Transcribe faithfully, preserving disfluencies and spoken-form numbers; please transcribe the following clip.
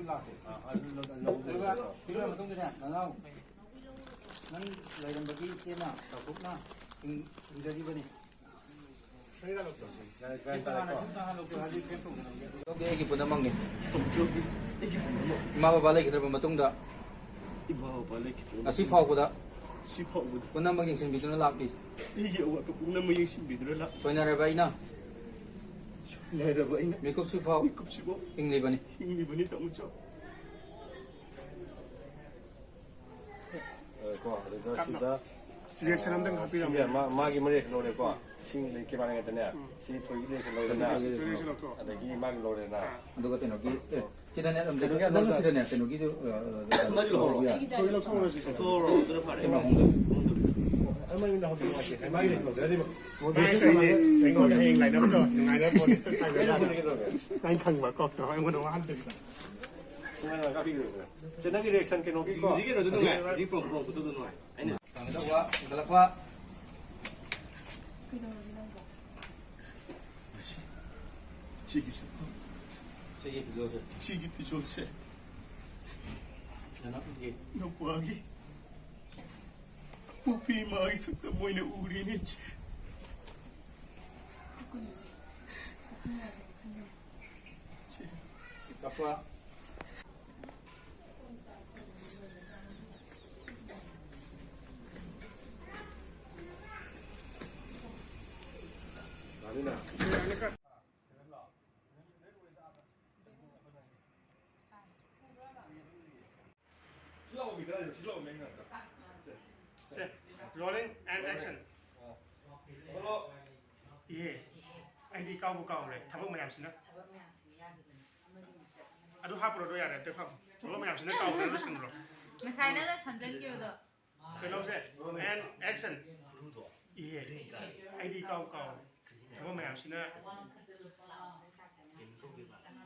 ꯑꯗꯨꯒ ꯄꯤꯔꯕ ꯃꯇꯨꯡꯗꯅꯦ, ꯅꯅꯥꯎ, ꯅꯪ ꯂꯩꯔꯝꯕꯒꯤ ꯏꯆꯦꯅ ꯆꯥꯎꯊꯣꯛꯅ ꯍꯤꯡ-, ꯍꯤꯡꯖꯔꯤꯕꯅꯤ꯫ ꯁꯤꯝꯇ ꯍꯥꯟꯅ, ꯁꯤꯝꯇ ꯍꯥꯟꯅ ꯂꯧꯊꯣꯛꯑꯣ, ꯍꯥꯏꯗꯤ ꯀꯩꯝ ꯇꯧꯗꯅꯕ꯫ ꯂꯧꯒꯦ, ꯑꯩꯒꯤ ꯄꯨꯝꯅꯃꯛꯅꯤ꯫ ꯏꯃꯥ ꯕꯕꯥ ꯂꯩꯈꯤꯗ꯭ꯔꯕ ꯃꯇꯨꯡꯗ ꯏꯃꯥ ꯕꯕꯥ ꯂꯩꯈꯤꯗ꯭ꯔꯕ ꯉꯁꯤ ꯃꯇꯨꯡꯗ ꯐꯥꯎꯕꯗ ꯉꯁꯤ ꯐꯥꯎꯕꯗ ꯄꯨꯝꯅꯃꯛ ꯌꯦꯡꯁꯤꯟꯕꯤꯗꯨꯅ ꯂꯥꯛꯂꯤ꯫ ꯑꯩꯒꯤ ꯑꯋꯥꯠꯄ ꯄꯨꯝꯅꯃꯛ ꯌꯦꯡꯁꯤꯟꯕꯤꯗꯨꯅ ꯂꯥꯛꯂꯤ꯫ ꯁꯣꯏꯅꯔꯕ ꯑꯩꯅ ꯁꯣꯏꯅꯔꯕ ꯑꯩꯅ ꯃꯤꯀꯨꯞꯁꯤꯐꯥꯎ ꯃꯤꯀꯨꯞꯁꯤꯐꯥꯎ ꯍꯤꯡꯂꯤꯕꯅꯤ꯫ ꯍꯤꯡꯂꯤꯕꯅꯤ, ꯇꯥꯃꯣꯆꯧ꯫ ꯀꯣ, ꯑꯗꯨꯗ ꯁꯤꯗ reaction ꯑꯝꯇꯪ ꯍꯥꯞꯄꯤꯔꯝꯃꯣ꯫ ꯁꯤꯁꯦ ꯃꯥ-, ꯃꯥꯒꯤ ꯃꯔꯤ ꯂꯣꯏꯔꯦꯀꯣ꯫ ꯁꯤ ꯂꯩ camera ꯉꯥꯛꯇꯅꯦ꯫ ꯁꯤ ꯊꯣꯏꯒꯤ reaction ꯂꯧꯔꯦꯗꯅ꯫ ꯊꯣꯏꯒꯤ reaction ꯂꯧꯊꯣꯛꯑꯣ꯫ ꯑꯗꯒꯤ ꯃꯥꯒꯤ ꯂꯧꯔꯦꯗꯅ꯫ ꯑꯗꯨꯒ ꯀꯩꯅꯣꯒꯤ, ꯑꯦ, ꯁꯤꯗꯅꯦ, ꯑꯗꯨꯝ ꯀꯩꯅꯣꯒꯤ ꯅꯪ ꯂꯧꯔꯦ꯫ ꯁꯤꯗꯅꯦ, ꯀꯩꯅꯣꯒꯤꯗꯨ, ꯑ, ꯑ, ꯃꯥꯒꯤ ꯂꯧꯍꯧꯔꯣ꯫ ꯌꯥ꯫ ꯊꯣꯏꯒꯤ ꯂꯧꯊꯣꯛꯍꯧꯔꯣ ꯁꯤꯁꯦ꯫ ꯂꯧꯊꯣꯛꯍꯧꯔꯣ, ꯑꯗꯨꯅ ꯐꯔꯦ꯫ ꯀꯩꯅꯣ ꯍꯣꯡꯗꯣꯏ꯫ ꯑꯗꯨꯃꯥꯏꯅ ꯂꯧꯍꯧꯗꯣꯏ ꯅꯨꯡꯉꯥꯏꯇꯦ꯫ ꯃꯥꯒꯤ ꯂꯧꯍꯧꯗꯣꯏ꯫ ꯑꯩꯉꯣꯟꯗ ꯍꯌꯦꯡ ꯂꯥꯏꯅꯕꯗꯣ ꯅꯨꯡꯉꯥꯏꯅꯕ ꯄꯣꯠ ꯆꯠ ꯍꯥꯏꯕ ꯌꯥꯗ꯭ꯔꯣ? ꯑꯩꯅ ꯈꯪꯕ ꯀꯣꯛꯇꯣ ꯑꯩꯉꯣꯟꯗ ꯋꯥꯍꯟꯗꯕꯤꯗ꯫ ꯁꯨꯃꯥꯏꯅ ꯀꯥꯞꯄꯤꯈ꯭ꯔꯦ꯫ ꯆꯦ, ꯅꯪꯒꯤ reaction ꯀꯩꯅꯣꯒꯤꯀꯣ? ꯍꯧꯖꯤꯛ ꯀꯩꯅꯣꯗꯣ ꯅꯨꯡꯉꯥꯏ꯫ ꯍꯧꯖꯤꯛ ꯄ꯭ꯔꯣ-, ꯄ꯭ꯔꯣꯝꯄꯇꯣ ꯅꯨꯡꯉꯥꯏ꯫ ꯑꯩꯅ ꯍꯦꯟꯒꯠꯂꯛꯄ, ꯍꯦꯟꯒꯠꯂꯛꯄ꯫ ꯀꯩꯗꯧꯔꯒꯦ ꯅꯪꯕꯣ? ꯁꯤꯒꯤ ꯁꯛꯐꯝ꯫ ꯁꯤꯒꯤ ꯐꯤꯖꯣꯜꯁꯦ꯫ ꯁꯤꯒꯤ ꯐꯤꯖꯣꯜꯁꯦ꯫ ꯅꯅꯥꯎꯒꯤ꯫ ꯅꯨꯄꯥꯒꯤ꯫ ꯄꯣꯛꯄꯤ ꯏꯃꯥꯒꯤ ꯁꯛꯇꯝ ꯑꯣꯏꯅ ꯎꯔꯤꯅꯦ, ꯏꯆꯦ꯫ ꯏꯆꯦ꯫ ꯆꯠꯄ꯫ ꯁꯦ, rolling and action. ꯏꯍꯦ, ꯑꯩꯗꯤ ꯀꯥꯎꯕꯨ ꯀꯥꯎꯔꯦ ꯊꯕꯛ ꯃꯌꯥꯝꯁꯤꯅ꯫ ꯊꯕꯛ ꯃꯌꯥꯝꯁꯤꯅ ꯌꯥꯗꯗꯅ ꯑꯃꯒꯤ ꯃꯤꯡꯆꯠ ꯑꯃꯒꯤ ꯑꯗꯨ ꯍꯥꯞꯄꯨꯔꯣ, ꯑꯗꯨ ꯌꯥꯔꯦ, ꯑꯗꯨ ꯊꯝꯃꯣ꯫ ꯊꯕꯛ ꯃꯌꯥꯝꯁꯤꯅ ꯀꯥꯎꯗꯅ ꯂꯣꯏꯁꯟꯈ꯭ꯔꯣ꯫ ꯉꯁꯥꯏ ꯅꯪꯅ ꯁꯝꯖꯟꯈꯤꯕꯗꯣ꯫ ꯀꯩꯅꯣꯁꯦ, and action. ꯏꯍꯦ, ꯑꯩꯗꯤ ꯀꯥꯎ ꯀꯥꯎꯔꯦ ꯊꯕꯛ ꯃꯌꯥꯝꯁꯤꯅ꯫